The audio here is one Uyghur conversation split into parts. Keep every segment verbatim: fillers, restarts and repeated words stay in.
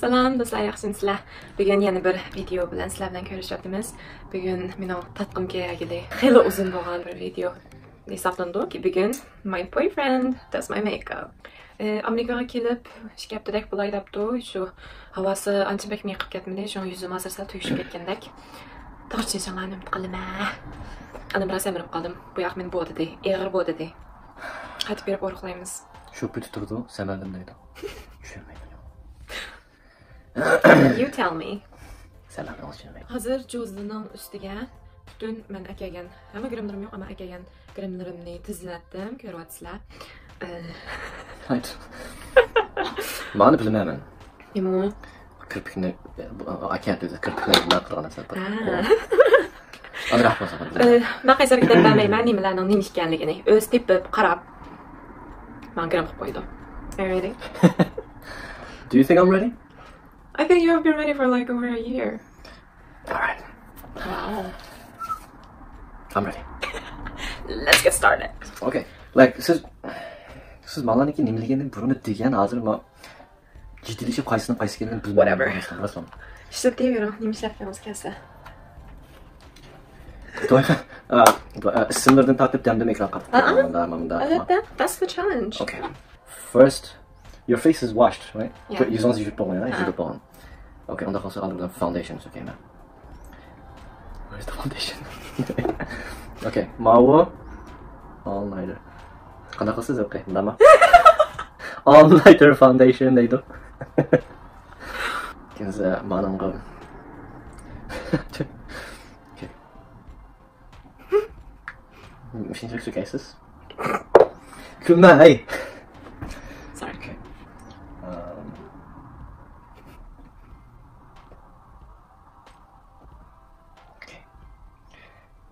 سالام دوستلار، ياخشىمۇسىلەر؟ بۈگۈن يەنە بىر ۋىدېو بىلەن سىلەر بىلەن كۆرۈشۈۋاتىمىز. بۈگۈن مېنىڭ تارتقۇم كەلگىلى خېلى ئۇزۇن بولغان بىر ۋىدېو ھېسابلىنىدۇ. بۈگۈن my boyfriend does my makeup. ئى، ئامېرىكىغا كېلىپ ئىككى ھەپتىدەك بولاي دەپتۇ. شۇ ھاۋاسى ئانچە بەك مېقىپ كەتمىدى. شۇڭا يۈزۈم ھازىر سەل تۈگىشىپ كەتكەندەك. تاغ چېچىڭلارنى ئۈمىد قىلىمەن. ئانا بىراز سەمرىپ قالدىم. بۇ ياق مېنى بوغدىدى. ئېغىر بوغدىدى. قايتىپ بېرىپ ئورۇقلايمىز. شۇ پېتى تۇرىدۇ، سەمەردىم دەيدۇ. چۈشەنمەيمەن. You tell me. سەمەردىڭىز چۈشەنمەيمەن. ھازىر جوزىنىڭ ئۈستىگە پۈتۈن مەن ئەكەلگەن ھەممە گىرىملىرىم يوق، ئەمما ئەكەلگەن گىرىملىرىمنى تىزلەتتىم، كۆرۈۋاتىسىلەر. ئى، مانا بىلمەيمەن. نېمە؟ كىرپىكنى، I can't do this. كىرپىكنى بۇنداق قىلغان نەرسە. ھە. ئازراق بولسا. ئى، مەن قەيسەرگە دەپ بەرمەيمەن نېمىلەرنىڭ نېمە ئىكەنلىكىنى. ئۆزى تېپىپ، قاراپ، ماڭا گىرىم قىلىپ قويىدۇ. Are you ready? Do you think I'm ready? I think you have been ready for, like, over a year. Alright. Wow. I'm ready. Let's get started. Okay. Like, سىز، سىز ماڭانىكى نېمىلىكىنى بۇرۇن دېگەن، ھازىر ما جىددىيلىشىپ قايسىنىڭ قايسى ئىكەنلىكىنى بىلمەيمەن. Whatever. ئىشلىتىۋېرىڭ، نېمە ئىشلەتكىڭىز كەلسە. توي، ئا، ئا، ئىسىملىرىدىن تارتىپ دەمدىمە ئېكران قاراپ. ئا، ئا. مۇندا، مۇندا. ئەلۋەتتە، that's the challenge. Okay. First, your face is washed, right? Yeah. يۈزىڭىز يۇيۇپ بولغان، يا؟ ئا. يۇيۇپ بولغان. Okay، ئۇنداق بولسا ئالدى بىلەن foundation سۈركەيمەن. Where's the foundation? Okay، ماۋۇ. All nighter. قانداق قىلسىز؟ Okay، مۇنداقمۇ؟ All nighter foundation دەيدۇ. كېيىن مانىڭغا. Okay. شۇنچىلىك سۈركەيسىز. كۈلمە، ھەي. Sorry. Okay. Um, okay.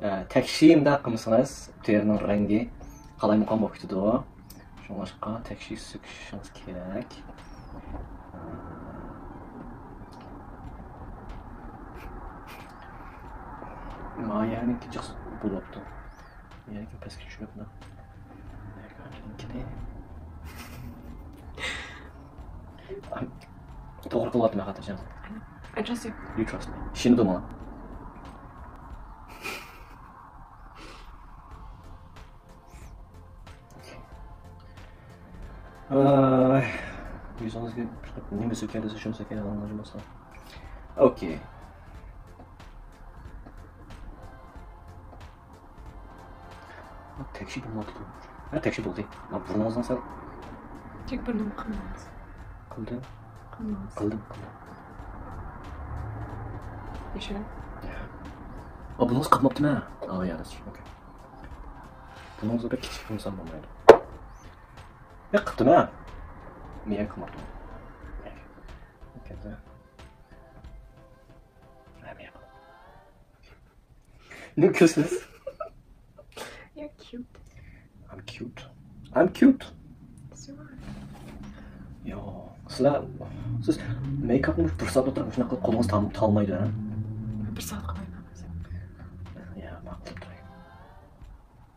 ئە، تەكشى مۇنداق قىلمىسىڭىز، تېرىنىڭ رەڭگى قالايمىقان بولۇپ كېتىدۇ. شۇڭلاشقا تەكشى سۈركىشىڭىز كېرەك. ما يەرنىڭكى جىق بولۇپتۇ. يەرنىڭكى پەسكە چۈشۈرۈپ، توغرا قىلىۋاتىمەن خاتىرجەم. I trust you. You trust me. ئىشىنىدۇ ماڭا. ئاي، يۈزىڭىزگە نېمە سۈركەي دېسە، شۇنى سۈركەيدىغان ئىلاجىم بولسا. Okay. تەكشى بولماپتۇ. ھە، تەكشى بولدى. ما بۇرنىڭىزنىڭ سەل. تەك بۇرنۇم قىلماڭ. قىلدىم. قىلماڭ. قىلدىم، قىلدىم. ياشىرىڭ. يا. ئا، بۇرنىڭىز قىلماپتىمەن. ئا، يا، that's true. Okay. بۇنىڭغا بەك كىچىك بولسام بولمايدۇ. ياق، قىپتىمەن. مېيەك قىلماپتىمەن. مېيەك. مېيەك. نېمە كۈلىسىز؟ You're cute. I'm cute. I'm cute. Yes, you are. يا، سىلەر، سىز مېيكاپنى بىر سائەت ئولتۇرۇپ مۇشۇنداق قىلىپ قولىڭىز تال-، تالمايدۇ، ھە؟ بىر سائەت قىلمايمەن. يا، ماقۇل قىلىپ تۇراي.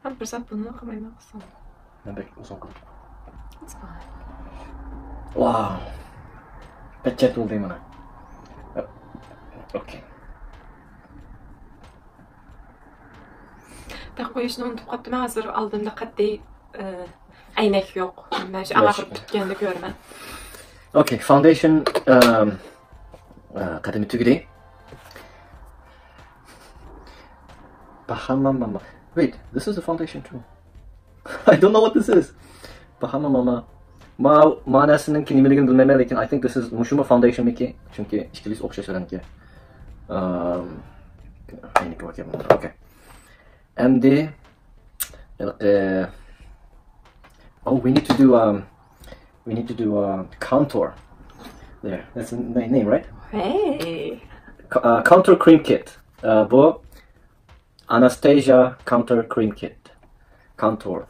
ھە، بىر سائەت بۇنىلا قىلمايمەن قىلسام. مەن بەك ئۇزۇن قىلدىم. It's fine. ۋاو. پەچچەت بولدى مانا. Okay. تاق قويۇشنى ئۇنتۇپ قاپتىمەن، ھازىر ئالدىمدا قەتئىي، ئە، ئەينەك يوق. مەن شۇ ئاڭا قاراپ تۇتقاندا كۆرىمەن. Okay، foundation، ئەم، ئە، قەدىمى تۈگىدى. باخاما ماما. Wait, this is the foundation too. I don't know what this is. باخاما ماما. ما، ما نەرسىنىڭكى نېمىلىكىنى بىلمەيمەن، لېكىن I think this is، مۇشۇمۇ foundationمىكى؟ چۈنكى ئىككىلىسى ئوخشاش رەڭكى. ئەم، ئەينىكى بار ئىكەن. Okay. ئەمدى، ئە، oh, we need to do, um, we need to do, uh, contour. There, that's the na-, name, right? Hey. Co-, uh, contour cream kit. Uh, بۇ Anastasia contour cream kit. Contour.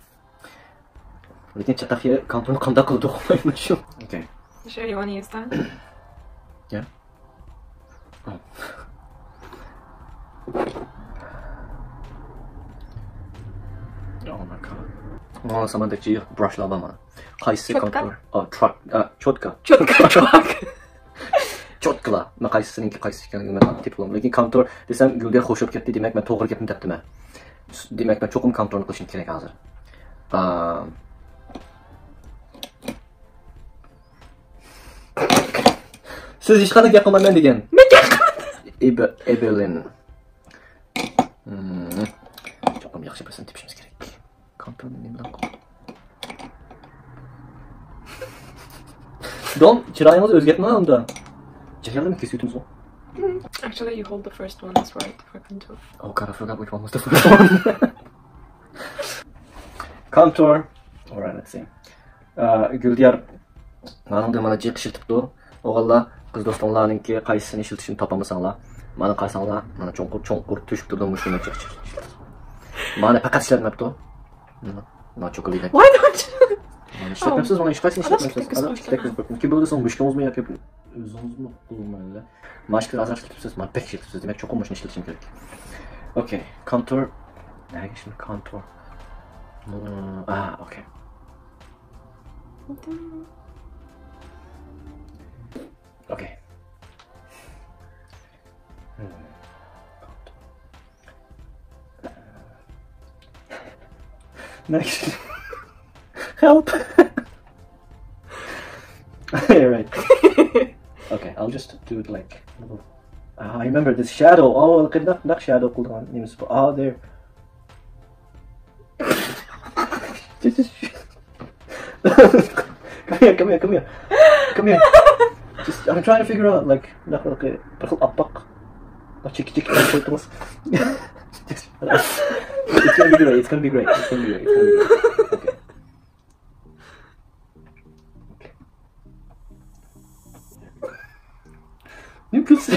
لېكىن چاتاق يەر كونتۇرنى قانداق قىلدۇق؟ شۇ. Okay. You sure you wanna use that? Yeah. Oh. Oh my God. ماڭا ساماندەك جىق براشلار بار مانا. قايسى چوتكا؟ كونتۇر؟ Oh, truck. Ah, چوتكا. چوتكا، چوتكا. چوتكىلا. مەن قايسىسىنىڭكى قايسىسى ئىكەنلىكىنى مەن تېپىپ بولالمىدىم. لېكىن كونتۇر دېسەم، گۈلدىيار خوش كۆرۈپ كەتتى. دېمەك، مەن توغرا گەپنى دەپتىمەن. دېمەك، مەن چوقۇم كونتۇرنى قىلىشىم كېرەك ھازىر. ئا، سىز ھېچقانداق گەپ قىلمايمەن دېگەن. مەن گەپ قىلمىدىم. ئېبېلىن. چوقۇم ياخشى بىرسىنى تېپىشىمىز كېرەك. كونتۇرنى نېمە بىلەن قىل-، دون، چىرايىڭىزنى ئۆزگەرتمەڭ ئۇندا. جەھەننەم كېسىۋېتىمىزغۇ. Actually, you hold the first one, that's right, for contour. Oh God, I forgot which one was the first one. Contour. All right, let's see. ئا، گۈلدىيار مانىڭدىن مانا جىق ئىشلىتىپتۇ. ئوغۇللار، قىز دوستۇڭلارنىڭكى قايسىسىنى ئىشلىتىشىنى تاپالمىساڭلار، مانا قارىساڭلار، مانا چوڭقۇر، چوڭقۇر تۆشۈك تۇرىدۇ مۇشۇ نەچچە. مانا پەقەت ئىشلەتمەپتۇ. مانا، مانا چوكولات. Why don't you؟ مانا ئىشلەتمەپسىز، مانا ھېچقايسىنى ئىشلەتمەپسىز. تەكلىپ قىلىپ قويۇڭ. كىم بىلدى سوڭ مۇشۇ مۇشۇ ياكى ئۆزىڭىزمۇ قوللىمايلا. ماشكىلار ئازراق ئىشلىتىپسىز، مانا بەك ئىشلىتىپسىز. دېمەك، چوقۇم مۇشۇنى ئىشلىتىشىم كېرەك. ئوكەي، كونتۇر. نەگە شۇ كونتۇر؟ ئا، ئوكەي. ئوكەي. نەگە شۇ؟ Help. Right. Okay, I'll just do it like. Ah, I remember this shadow. Oh, look at that, that shadow. Ah, there. Just, just. Come here, come here, come here. Come here. Just, I'm trying to figure out, like, not like a, بىر خىل ئاپئاق. چېكى، چېكى، چېكى. It's gonna be great, it's gonna be great, it's gonna be great, it's gonna be great. Okay. نېمە كۈلىسىز؟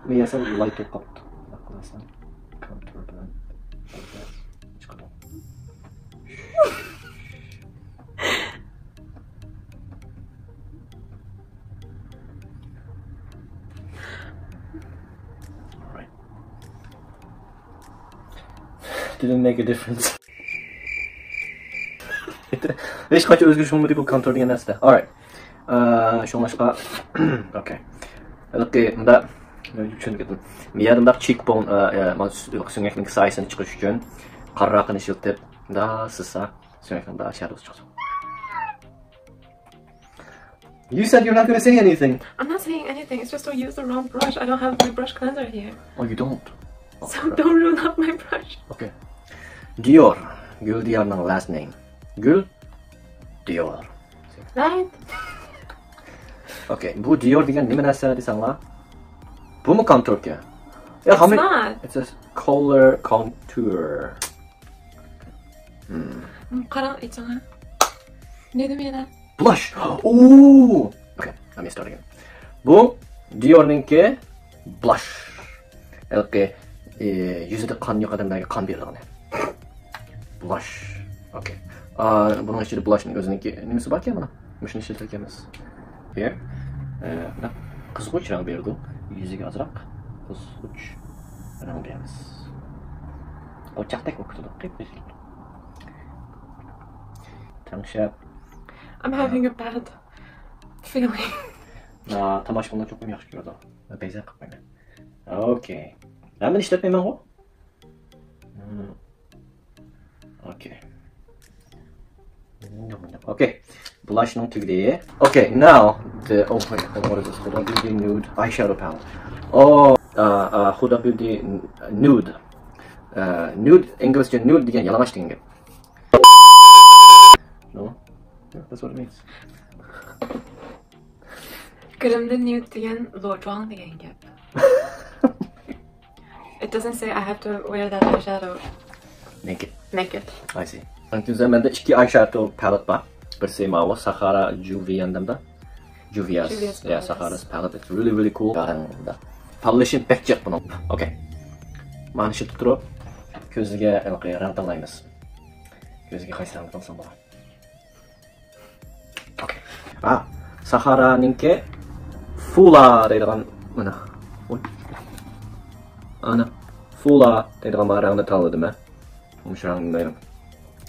مېنىڭ ياسام لايت بولۇپ قاپتۇ. قارىسام، كونتۇر بىلەن چىقىدۇ. Right. Didn't make a difference. ھېچقانچە ئۆزگىرىش بولمىدى بۇ كونتۇر دېگەن نەرسىدە. Alright. ئە، شۇڭلاشقا، okay. ھېلىقى مۇندا چۈشىنىپ كەتتىم. مىيەدە مۇنداق چىك بون، ئە، ئە، مانا سۆڭەكنىڭ سايىسىنى چىقىرىش ئۈچۈن قارىراقىنى ئىشلىتىپ، مۇنداق سىزسا، سۆڭەكنىڭ مۇنداق شادوسى چىقىدۇ. You said you're not gonna say anything. I'm not saying anything. It's just I use the wrong brush. I don't have my brush cleanser here. Oh, you don't? Oh, so crap. Don't ruin up my brush. Okay. دىيور. گۈلدىيارنىڭ last name. گۈل دىيور. Right. Okay. بۇ دىيور دېگەن نېمە نەرسە دېسەڭلار؟ بۇمۇ كونتۇركەن. يا، it's not. It's a color contour. قاراڭ، ئېيتساڭا. نېمە دېدىم يەنە؟ Blush. Oh. Okay, let me start again. بۇ دىيورنىڭكى blush. ھېلىقى، ئى، يۈزىدە قان يوق ئادەملەرگە قان بېرىدىغىنى. Blush. Okay. ئا، بۇنىڭ ئىچىدە blushنىڭ ئۆزىنىڭكى نېمىسى باركەن مانا؟ مۇشۇنى ئىشلىتىدىكەنمىز. Here. ئە، قىزغۇچ رەڭ بېرىدۇ. يۈزىگە ئازراق قىزغۇچ رەڭ بېرىمىز. ئوچاقتەك بولۇپ كېتىدۇ. قىپقىزىل. تەڭشەپ. I'm having a bad feeling. ئا، تاماشىبىنلار چوقۇم ياخشى كۆرىدۇ. بەزەر قىلمايمەن. Okay. ھەممىنى ئىشلەتمەيمەنغۇ؟ Hmm. Okay. Okay. Blushنىڭ تۈگىدى. Okay, now the, oh, wait, what is this? Huda Beauty Nude eyeshadow palette. Oh, uh, uh, Huda Beauty Nude. Uh, nude، ئىنگلىزچە nude دېگەن يالىڭاچ دېگەن گەپ. No? Yeah, that's what it means. گىرىمدە nude دېگەن لوجۇاڭ دېگەن گەپ. It doesn't say I have to wear that eyeshadow naked. Naked. I see. ئانكىنسا مەندە ئىككى eyeshadow palette بار. بىرسى ماۋۇ، ساخارا جۇۋىيەندەمدا. جۇۋىياس. Juvia's يا، palette. ساخارا palette. It's really, really cool. پاللىشى بەك جىق بۇنىڭ. Okay. مانا شۇ تۇتۇپ، كۆزىگە ھېلىقى رەڭ تاللايمىز. كۆزىگە قايسى رەڭنى تاللىسام بولار؟ Okay. ھا، ساخارانىڭكى فۇلا دەيدىغان، مانا. ئانا، فۇلا دەيدىغان بار رەڭنى تاللىدىم مەن. مۇشۇ رەڭنى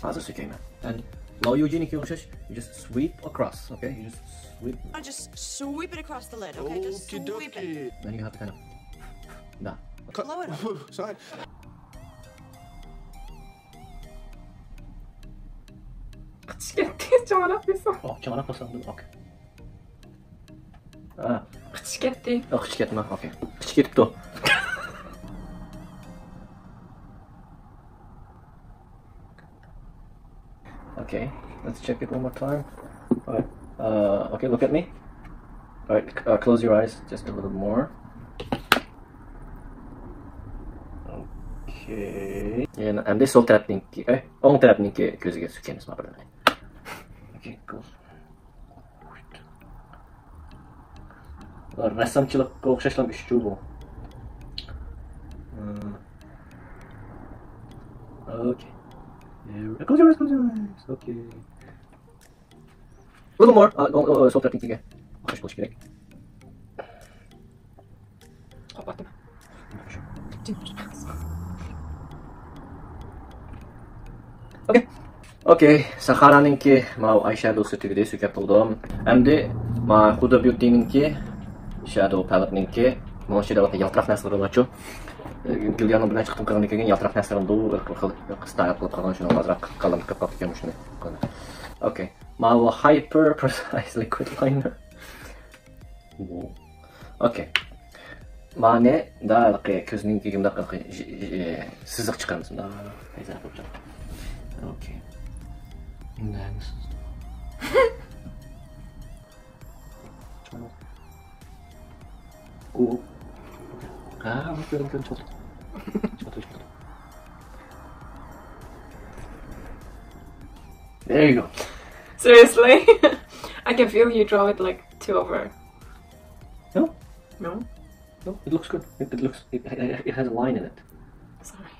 ھازىر سۈركەيمەن. And Lao Yujinikiga ئوخشاش. You just sweep across, okay? You just sweep. I just sweep it across the lid, okay? Just sweep it. Then you have to kind of. Да. Blow it up. Sorry. قىچىشىپ كەتتى، چىڭراق بولسا. ئوھ، چىڭراق بولسا، ئوكەي. ھە. قىچىشىپ كەتتى. ياق، قىچىشىپ كەتمە. ئوكەي. قىچىشىپ كېتىپتۇ. Okay, let's check it one more time. Alright. Uh, okay, look at me. Alright, uh, close your eyes just a little more. Okay. يەنە ئەمدى سول تەرەپنىڭكى، ئەي، ئوڭ تەرەپنىڭكى كۆزىگە سۈركەيمىز، ما بىلەن. Okay, cool. رەسسامچىلىققا ئوخشاشلا ئىشچۇ بۇ. Okay. Close your eyes, close your eyes. Okay. Little more. ئا، ئو، ئو، ئو، سول تەرەپنىڭكىگە ئوخشاش بولۇشى كېرەك. قاپاتتىم. Okay. Okay. ساخارانىڭكى ماۋۇ ئاي شادوسى تۈگىدى، سۈركەپ بولدۇم. ئەمدى ما خۇدا بيۇتىنىڭكى شادو پالېتنىڭكى مانا شۇ يالتىراق نەرسىلىرى بارچۇ. گۈلياننىڭ بىر نەچچە قېتىم قىلغاندىن كېيىن يالتىراق نەرسىلىرىمدۇ بىر خىل ستايل قىلىپ قالغان، شۇنىڭ ئازراق قالام كۆپ قاپتىكەن، مۇشۇنى قىلىمەن. Okay. ماۋۇ Hyper Precise Liquid Liner. Okay. مانى دا ھېلىقى كۆزنىڭكى مۇنداق ھېلىقى ژ-، ژ-، سىزىق چىقىرىمىز. مۇنداق پەيزا قىلىپ چىقىرىمىز. Okay. نەمسىز. ئۇ. ھا، بۇ كۆرۈن، كۆرۈن، چاتىق. چاتىق، چاتىق. There you go. Seriously? I can feel you draw it, like, too over. No? No? No, it looks good. It, it looks, it, it, it has a line in it. Sorry.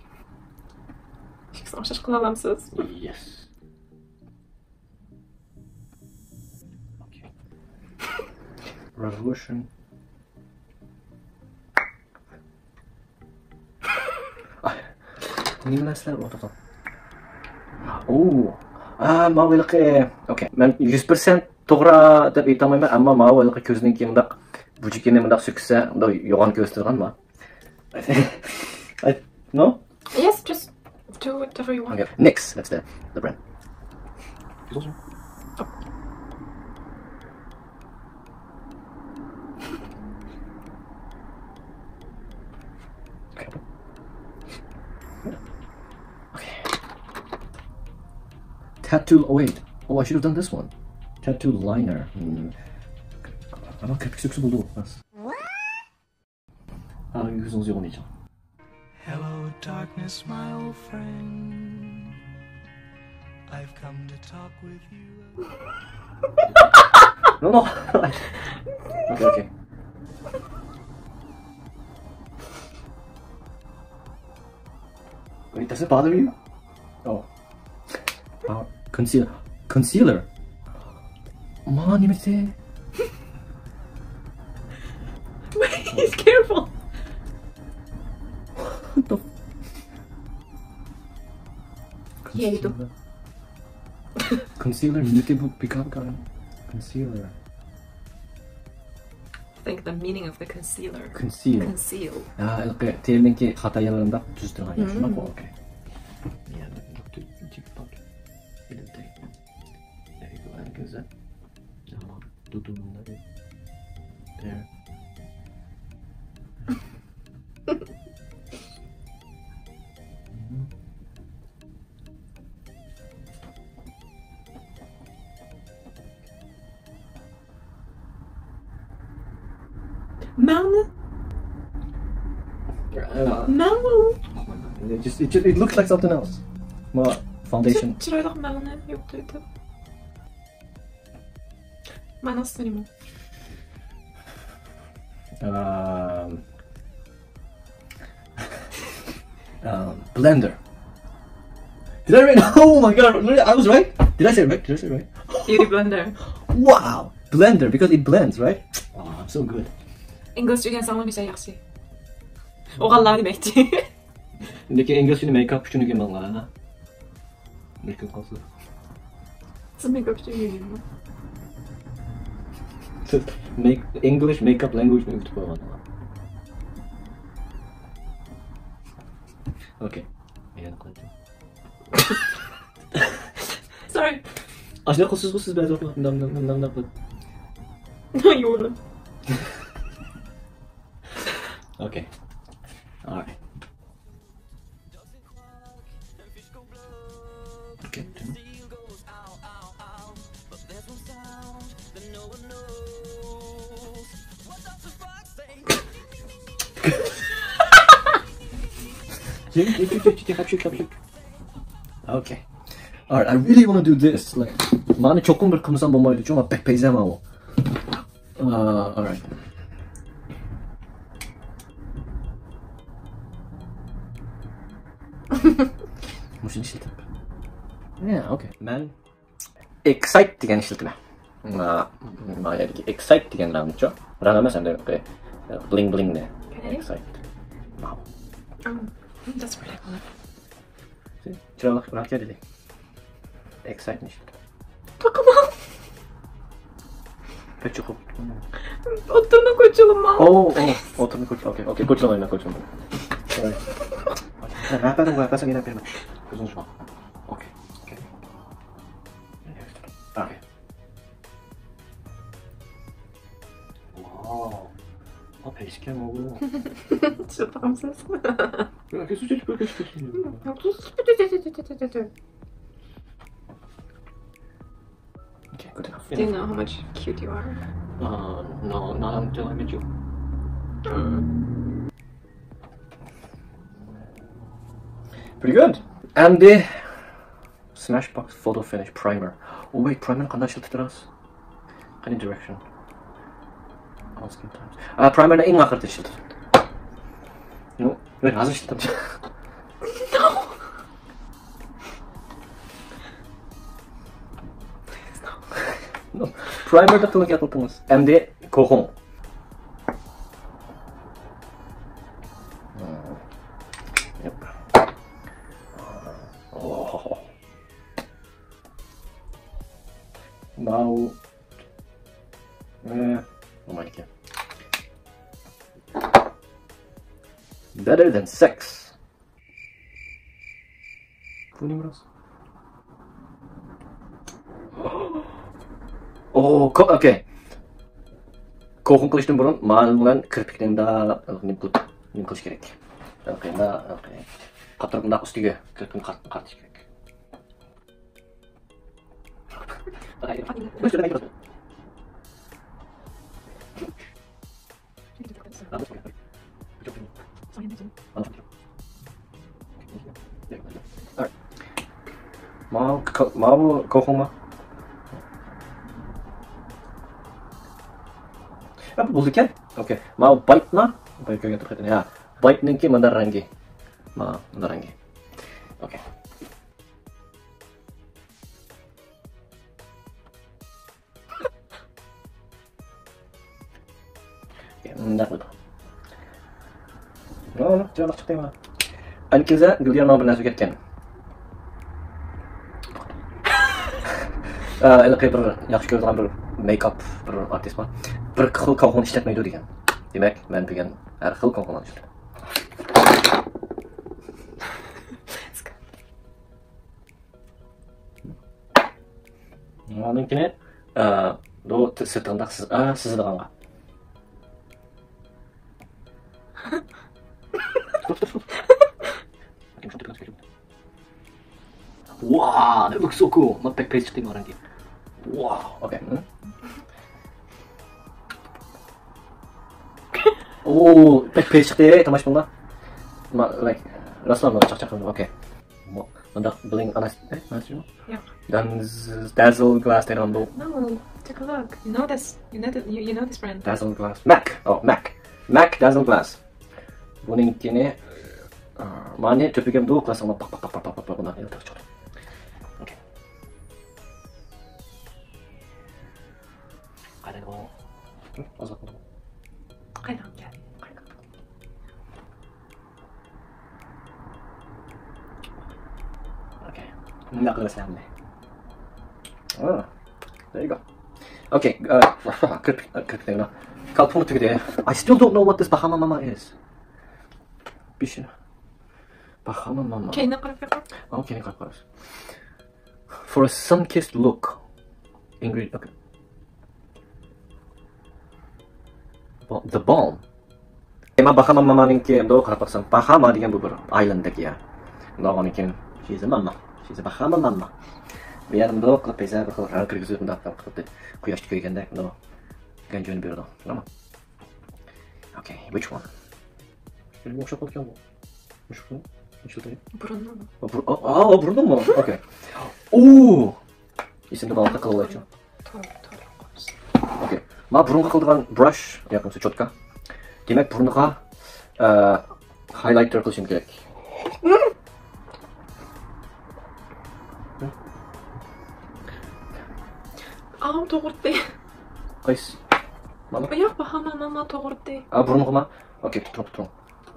ئىككىسىنى ئوخشاش قىلالامسىز؟ Yes. Okay. Revolution. نېمە نەرسىلەر بۇ، توختاڭ. ئوو. ئا، ماۋۇ ھېلىقى، okay. مەن يۈز پىرسەنت توغرا دەپ ئېيتالمايمەن، ئەمما ماۋۇ ھېلىقى كۆزنىڭكى مۇنداق بۇجىكىنى مۇنداق سۈكسە، مۇنداق يوغان كۆرسىتىدىغان ما. No? Yes, just do whatever you want. Okay, NYX, that's the, the brand. Okay. Tattoo, oh wait. Oh, I should have done this one. Tattoo liner. Hmm. Ama köpük süksü buldu. Bas. ھا، يۈزىڭىز يوغىنىچۇ. Hello, darkness, my old friend. I've come to talk with you. No, no. Okay, okay. Wait, does it bother you? Oh. ھا، conceal-، concealer. ما نمسه. He's careful. What the f-؟ Concealer. Concealer. Concealer. Think the meaning of the concealer. Conceal. Conceal. ھا، ھېلىقى تېرىنىڭكى خاتا يەرلىرىنى تۈزىتىدىغان ياخشىراق. Okay. Yeah, look, look, look, look. There you go, and goes up. There. مەڭنى. مەڭنى. It just, it just, it looks like something else. ما، foundation. چىرايلىق مەڭنى يوقىتىۋېتىپ. مەناسى نېمە؟ Um, um, blender. Did I write? Oh my god, I was right? Did I say it right? Did I say it right? Beauty blender. Wow! Blender, because it blends, right? Oh, I'm so good. ئىنگلىزچە ئۆگەنسەڭلار بىزگە ياخشى. ئوغۇللار دېمەكچى. لېكىن ئىنگلىزچىنى مېيكاپ ئۈچۈن ئۆگەنمەڭلار. لېكىن قالسا. سىز مېكاپ ئۈچۈن يۈرگەنمۇ؟ سىز مېك-، English makeup language نى ئۆگىتىپ قويغان. ئوكەي. يەنە قايتىڭ. Sorry. ئاشۇنداق قىلسىزغۇ سىز بەزى ۋاقىت مۇنداق، مۇنداق، مۇنداق، مۇنداق قىلىپ. يۇلۇم. Okay. All right. Okay. Okay. All right, I really want to do this. Like, مانا چوقۇم بىر قىلمىسام بولمايدۇ، چوڭ بەك پەيزەم ئاۋۇ. Uh, all right. مۇشۇنى ئىشلىتىپ. Yeah, okay. مەن Excite دېگەن ئىشلىتىمەن. ما، ما يەردىكى Excite دېگەن رەڭنىچۇ؟ رەڭ ئەمەس، ئەمدى بلىڭ بلىڭنى. Okay. Excite. Wow. Um, that's pretty cool. چىرايلىق رەڭ دېدى. Excite نى ئىشلىتىمەن. تاقىماڭ. كۆچۈخۈپ. ئوتتۇرىنى كوچىلىما. ئو، ئو، ئوتتۇرىنى كوچ-، okay، okay، كوچىلىمايمەن، كوچىلىمايمەن. مەن بەردىم، بەرسەم يەنە بەرمە. كۆزۈڭ ئاچما. Okay، okay. Okay. Wow. ھا، پەيزىكەن ئۇ. چاتاقمىسىز؟ Okay, good enough. Do you know how much cute you are? Uh, no, not until I meet you. Pretty good. ئەمدى Smashbox Photo Finish Primer. Oh wait, primer قانداق ئىشلىتىپ تۇرىمىز؟ قېنى direction. Asking times. ئا، primer نى ئەڭ ئاخىرىدا ئىشلىتىمىز. يو، يو، ھازىر ئىشلىتىمىز. No. Primer دە قىلىڭ، ياقلىتىڭىز. ئەمدى كوخۇڭ. ياق. Oh. ماۋۇ. ئە، بولمايدىكەن. Better than sex. بۇ نېمە راست؟ ئو، كو-، ئوكەي. كوخۇڭ قىلىشتىن بۇرۇن مانا بىلەن كىرپىكنى مۇنداق نېمە قىلىپ، نېمە قىلىش كېرەك. ئوكەي، مۇنداق، ئوكەي. قاتتىق مۇنداق ئۈستىگە كىرپىكنى قارىتىش كېرەك. ماۋۇ كو-، ماۋۇ كوخۇڭما؟ ھە، بۇ بولىدىكەن. ئوكەي. ماۋۇ بايتما؟ بايت كۆرگەن تۇرۇپ كەتتىم. ھە. بايتنىڭكى مۇنداق رەڭگى. مانا مۇنداق رەڭگى. ئوكەي. مۇنداق بولىدۇ. مانا، چىرايلىق چىقتى مانا. ئەنكىزە گۈلدىيار ماڭا بىر نەرسە ئۆگەتكەن. ئا، ھېلىقى بىر ياخشى كۆرىدىغان بىر مېيكاپ بىر ئارتىس بار. بىر خىل كاۋخۇن ئىشلەتمەيدۇ دېگەن. دېمەك، مەن بۈگۈن ھەر خىل كاۋخۇنلارنى ئىشلىتىمەن. ئۇنىڭكىنى، ئە، بۇ سىرتىغىنداق سىز-، ئە، سىزىدىغانغا. ۋاو، لوكس سو كول. ما بەك پەيزى چىقتى ماراڭكى. ۋاو، ئوكەي. ئو، بەك پەيزى چىقتى، تاماشىبىنلار. ما، لايك، راسلا ما چاقچاق قىلدىم، ئوكەي. مۇنداق بىلىڭ، ئانا، ئە، نېمە دېدىم؟ ياق. داز-، دازل گلاس دەيدىغان بۇ. No, take a look. You know this. You know the, you, you know this brand. دازل گلاس. ماك. ئو، ماك. ماك دازل گلاس. بۇنىڭكىنى، ئا، مانى تۆپىگەم دوق قىلساڭلار پاق، پاق، پاق، بۇنداق يىلتىق چىقىدۇ. ئوكەي. قايتىدىغۇ. ھە، ئازراق قالدى. قايتىدىغۇ. ئوكەي. مۇنداق قىلىۋەتسەم. Ah, there you go. Okay, uh, كىرپىك، كىرپىك دەيمەن. كالپۇكۇم تۈگىدى. I still don't know what this Bahama Mama is. بېشى. Bahama Mama. كەينىگە قاراپ بېقىڭ. Oh, كەينىگە قاراپ قاراش. For a sun-kissed look. Ingredient, okay. Ba-، the balm. مانا باخاما مامانىڭكى ئەمدى قاراپ باقسام، باخاما دېگەن بۇ بىر ئايلاندەك يا. مۇنداق ئۇنىڭكى، she's a mama. She's a باخاما ماما. بۇ يەر ئەمدى قىلىپ بەزى بىر خىل رەڭ كىرگۈزۈپ، مۇنداق قىلىپ قۇياشتا كۆرگەندەك، مۇنداق گەنجىنى بېرىدۇ. تامام. Okay, which one? شۇنىڭغا ئوخشاپ قالىدىكەن بۇ. مۇشۇ، مۇشۇ. بۇرۇنمۇ؟ ئا، بۇر-، ئا، ئا، بۇرۇنمۇ؟ Okay. ئوو! ئېسىمدە بار، قىلىۋالايچۇ. توغرا، توغرا قويسۇن. Okay. مانا بۇرۇنغا قىلىدىغان brush ياكى بولمىسا چوتكا. دېمەك، بۇرنىغا، ئە، highlighter قىلىشىم كېرەك. ئاڭ توغرىتى. قايسى؟ مانا. ياق، باھا ماما توغرىتى. ئا، بۇرۇنغىما؟ Okay، تۇرۇڭ، تۇرۇڭ.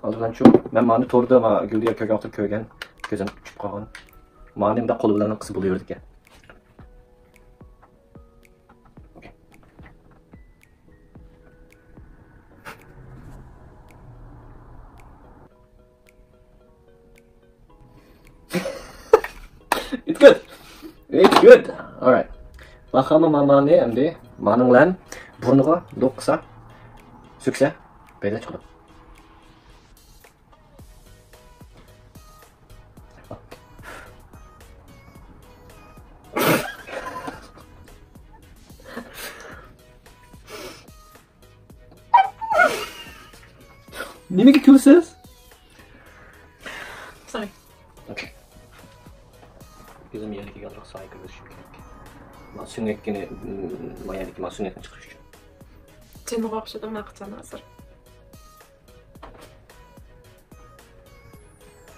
ھازىرلانچۇ. مەن مانى توردا، ما، گۈلدىيە كۆرگەن ۋاقىتتا كۆرگەن. كۆزۈم چۈشۈپ قالغان. مانى مۇنداق قول بىلەن قىلسا بولۇۋېرىدىكەن. Okay. It's good. It's good. All right. باخاما مامانى ئەمدى مانىڭ بىلەن بۇرنىغا دوق قىلسا، سۈكسە، بەيلە چىقىدۇ. نېمىگە كۈلىسىز؟ Sorry. Okay. كۆزۈم يەنە كېلىپ سايە كىرگۈزۈشۈم كېرەك. ما سۆڭەكنى، ما يەنىكى ما سۆڭەكنى چىقىرىش ئۈچۈن. جېنىغا ئوخشىدىم مەن قاچان ھازىر.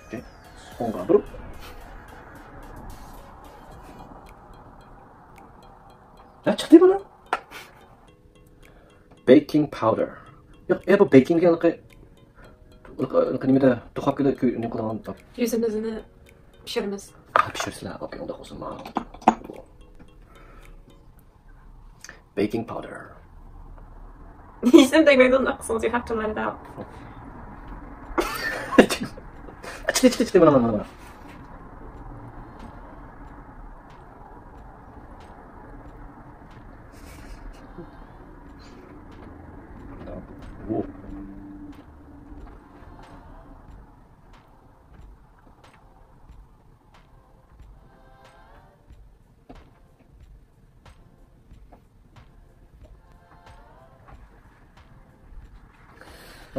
Okay. سوڭغا بۇرۇپ. ھە، چىقتى بۇنىڭ. Baking powder. ياق، ئە، بۇ بېيكىنگ دېگەن ھېلىقى، ھېلىقى، ھېلىقى نېمىدە، دۇخوپكىدا كۆ-، نېمە قىلىدىغان زات. يۈزىمىزنى پىشۇرىمىز. ھە، پىشۇرىسىلەر. ئوكەي، ئۇنداق بولسا ماڭا. Baking powder. ھېچنېمە تەگمەيدۇ، ئۇنداق قىلسىڭىز، you have to let it out. چىقتى، چىقتى، چىقتى، مانا، مانا، مانا.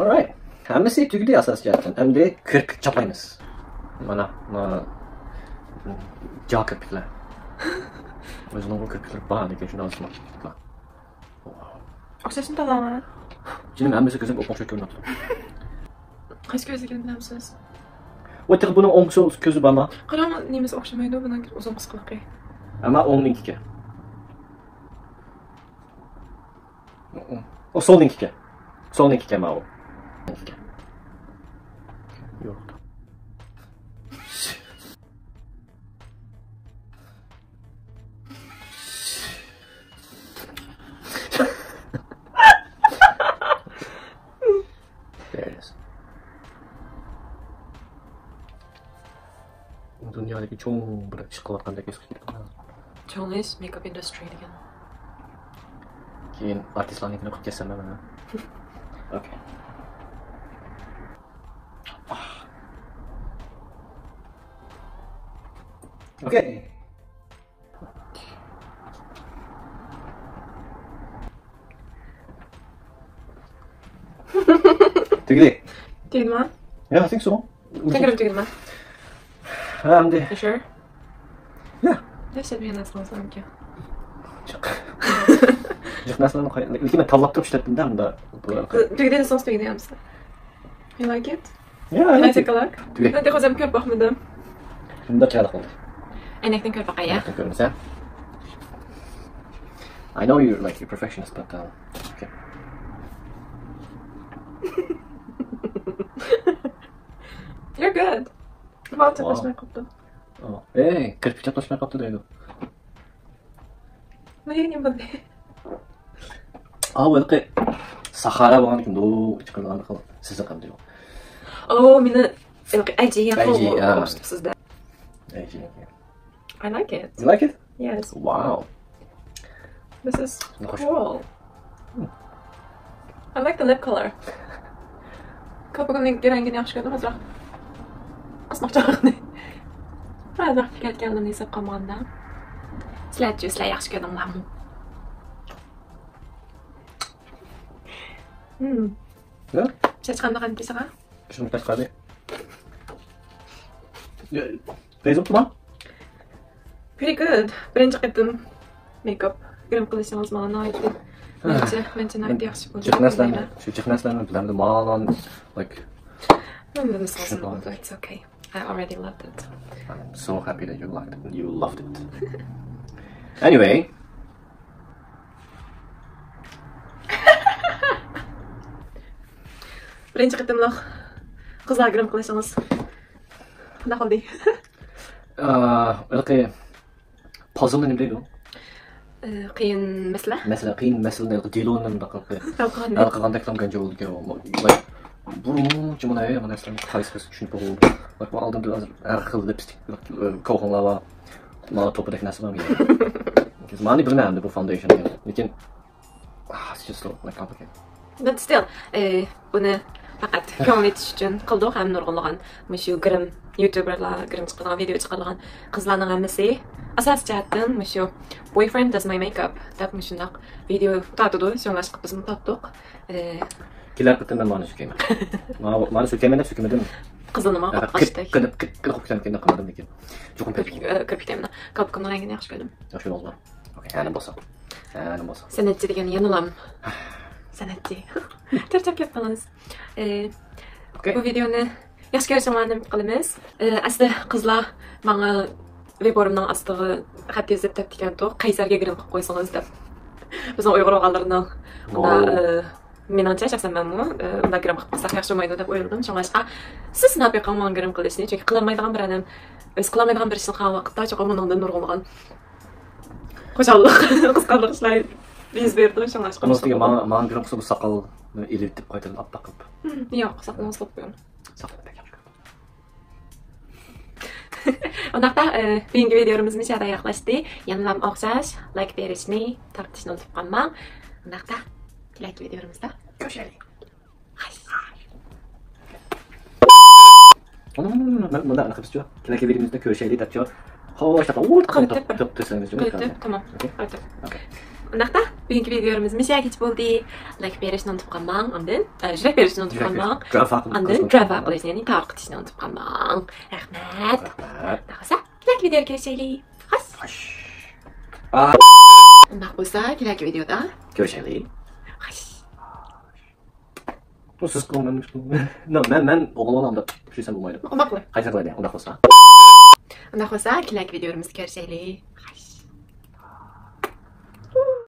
Alright. ھەممىسى تۈگىدى ئاساسىي جەھەتتىن. ئەمدى كىرپىك چاپلايمىز. مانا، مانا. جا كىرپىكلەر. ئۆزىنىڭ بۇ كىرپىكلىرى بار، لېكىن شۇنداق ئوخشىمايدۇ. ئوخشاشنى تاللاڭلار. جېنىم، ھەممىسى كۆزۈمگە ئوپمۇشۇ كۆرۈنۈپ تۇرىدۇ. قايسى كۆزلۈكىنى بىلەمسىز؟ ۋاي، تېخى بۇنىڭ ئوڭ كۆزى بارما؟ قاراڭ، نېمىسى ئوخشىمايدۇ، بۇنىڭ ئۇزۇن قىسقىلىقى. ئەمما ئوڭنىڭكىكەن. ئۇ سولنىڭكىكەن. سولنىڭكىكەن ماۋۇ. يوق. There it is. دۇنيادىكى چوڭ بىر ئىش قىلىۋاتقاندەك ھېس قىلدىم. چوڭ ئىش، makeup industry دېگەن. كېيىن ئارتىسلارنىڭكىنى قىلىپ كەتسەم مەن. Okay. Okay. تۈگىدى. تۈگىدىما؟ Yeah, I think so. تەكرار تۈگىدىما؟ ھە، ئەمدى. You sure? Yeah. ليش تبي الناس تنظمك؟ جىق. جىق نەرسىلەرنى قوي-، لېكىن مەن تاللاپ تۇرۇپ ئىشلەتتىم-دە، مۇندا. تۈگىدى دېسىڭىز تۈگىدى ئەمىسە. You like it? Yeah, I Can I like take it. A look? تۈگىدى. مەن تېخى ئۆزۈم كۆرۈپ باقمىدىم. شۇنداق چىرايلىق بولدى. ئەينەكتىن كۆرۈپ باقاي، يا؟ ئەينەكتىن كۆرمىسە. I know you're, like, you're perfectionist, but, uh, okay. You're good. Wow. Wow. Chaplaşmay qoptu. Oh. Hey, كىرپىك چاپلاشماي قاپتۇ دەيدۇ. ئاي، نېمە بولدى؟ ئاۋۇ ھېلىقى ساھارا بولغاندىكىن، ئۇ چىقىرىدىغان بىر خىل سېزىق ئەمدى ئۇ. ئۇ مېنى ھېلىقى ئەجىيە، ئەجىيە، ئوخشىتىپسىز-دە. ئەجىيە. I like it. You like it? Yes. Wow. This is ناخشا. Cool. I like the lip color. كاپۇكنىڭ رەڭگىنى ياخشى كۆردۈم، ئازراق قىسماقچىلىقنى. ئازراق كەتكەنلىرىنى ھېساب قىلمىغاندا. سىلەرچۇ، سىلەر ياخشى كۆردۈڭلارمۇ؟ Hmm. نە؟ چاچقاندا قانداق؟ شۇنى تاشقىرى. پەيزى بوپتۇما؟ Pretty good. بىرىنچى قېتىم مېيكاپ گىرىم قىلىشىڭىز ماڭا ناھايىتى، مەنچە، مەنچە ناھايىتى ياخشى بولدى. جىق نەرسىلەرنى، شۇ جىق نەرسىلەرنى بىلەمدۇ ماڭا، like. It's okay. I already loved it. I'm so happy that you liked it. You loved it. Anyway. بىرىنچى قېتىملىق قىزلار گىرىم قىلىشىڭىز قانداق بولدى؟ ھېلىقى پازلنى نېمە دەيدۇ؟ قىيىن مەسىلە. مەسىلە، قىيىن مەسىلىنى ھېلىقى دېلونى مۇنداق قىلىپ ھەل قىلغاندەك. ھەل قىلغاندەكلا گەنجە بولىدىكەن. بۇرۇنچە مانا، مانا نەرسىلەرنى قايسى قايسى چۈشىنىپ بولغان. بۇ ئالدىمدا ھەر خىل لىپستىك، كوخۇڭلار بار. مانا توپىدەك نەرسە بار. مانى بىلمەمدى بۇ فاندېيشن. لېكىن Ah, it's just so, like, complicated. But still، ئى، بۇنى پەقەت كۆڭۈل ئېچىش ئۈچۈن قىلدۇق ھەم نۇرغۇنلىغان مۇشۇ گىرىم، يۇتۇبېرلار، گىرىم چىقىدىغان ۋىدىيو چىقىرىدىغان قىزلارنىڭ ھەممىسى ئاساسىي جەھەتتىن مۇشۇ Boyfriend Does My Makeup دەپ مۇشۇنداق ۋىدىيو تارتىدۇ، شۇڭلاشقا بىزمۇ تارتتۇق. ئى، كېلەر قېتىم مەن مانا سۈكەيمەن. مانا، مانا سۈكەيمەن دەپ سۈكمىدىم. قىزىلنىما قاپقاچتەك. قىلىپ، قىلىپ، قىلىپ، قىلىپ، قىلىپ، قىلىپ، قىلىپ، قىلىپ، قىلىپ، كىرپىكىمنى، كاپۇكۇمنىڭ رەڭگىنى ياخشى كۆردۈم. ياخشى بولدى. ئوكەي، ھەنە بولسا. ھەنە بولسا. سەنئەتچى دېگەن يەنىلام. سەنئەتچى. چارچاپ كەتتىڭىز. ئى، ئوكەي. بۇ ۋىدىيونى ياخشى كۆرۈشۈڭلارنى ئۈمىد قىلىمىز. ئى، ئەسلى قىزلار ماڭا ۋىبورۇمنىڭ ئاستىغا خەت يېزىپ دەپتىكەنتۇ، قەيسەرگە گىرىم قىلىپ قويسىڭىز دەپ. بىزنىڭ ئۇيغۇر ئوغۇللىرىنىڭ. ئۇندا، ئوو. ئى، مېنىڭچە شەخسەن مەنمۇ، ئى، ئۇنداق گىرىم قىلىپ قويساق ياخشى بولمايدۇ دەپ ئويلىدىم. شۇڭلاشقا سىز سىناپ بېقىڭ ماڭا گىرىم قىلىشنى. چۈنكى قىلالمايدىغان بىر ئادەم ئۆزى قىلالمايدىغان بىر ئىشنى قىلغان ۋاقىتتا چوقۇم ئۇنىڭدىن نۇرغۇنلىغان خۇشاللىق قىزىقارلىق ئىشلار يۈز بېرىدۇ. شۇڭلاشقا ئۇنىڭ ئۈستىگە ماڭا، ماڭا گىرىم قىلسا بۇ ساقالنى ئېلىۋېتىپ قايتىدىن ئاپئاق قىلىپ. ھىم، ياق، ساقىلىڭىز قىلىپ قويۇڭ. ساقىلىم بەك ياخشى. ئۇنداقتا، ئى، بۈگۈنكى ۋىدىيولىرىمىز مۇشۇ يەردە ئاياغلاشتى. يەنىلا ئوخشاش لايك بېرىشنى، تارقىتىشنى ئۇنتۇپ قالماڭ. ئۇنداقتا، كېلەركى ۋىدىيولىرىمىزدا كۆرۈشەيلى. خوش. مانا، مانا، مانا، مانا، مانا، مانا، مانا، مانا، كېلەركى ۋىدىيومىزدا كۆرۈشەيلى دەپچۇ. خوش، تاپا، ئۇ، تاپا، قىلىتىپ بىر. تاپ، تاپ، تاپ، تاپ، تاپ، تاپ، تاپ، تاپ، تاپ، تاپ، تاپ، تاپ، تاپ. ئوكەي. ئۇنداقتا، بۈگۈنكى ۋىدىيولىرىمىز مۇشۇ يەرگىچە بولدى. لايك بېرىشنى ئۇنتۇپ قالماڭ، ئاندىن، ئە، يۈرەك بېرىشنى ئۇنتۇپ قالماڭ. يۈرەك بېرىش. ئاندىن دراپ قىلىشنى، يەنى تارقىتىشنى ئۇنتۇپ قالماڭ. رەھمەت. رەھمەت. ئۇنداق بولسا، كېلەركى ۋىدىيودا كۆرۈشەيلى. خوش. ئا. ئۇنداق بولسا، كېلەركى ۋىدىيودا كۆرۈشەيلى. خوش. بۇ سىز قىلىڭ، مەن نېمە قىلىمەن؟ نو، مەن، مەن ئوغۇل بالامدا چۈشۈرسەم بولمايدۇ. ئۇنداق قىلىڭ. قايسى قىلايلى، ئۇنداق بولسا؟ ئۇنداق بولسا، كېلەركى ۋىدىيولىرىمىزدا كۆرۈشەيلى. خوش.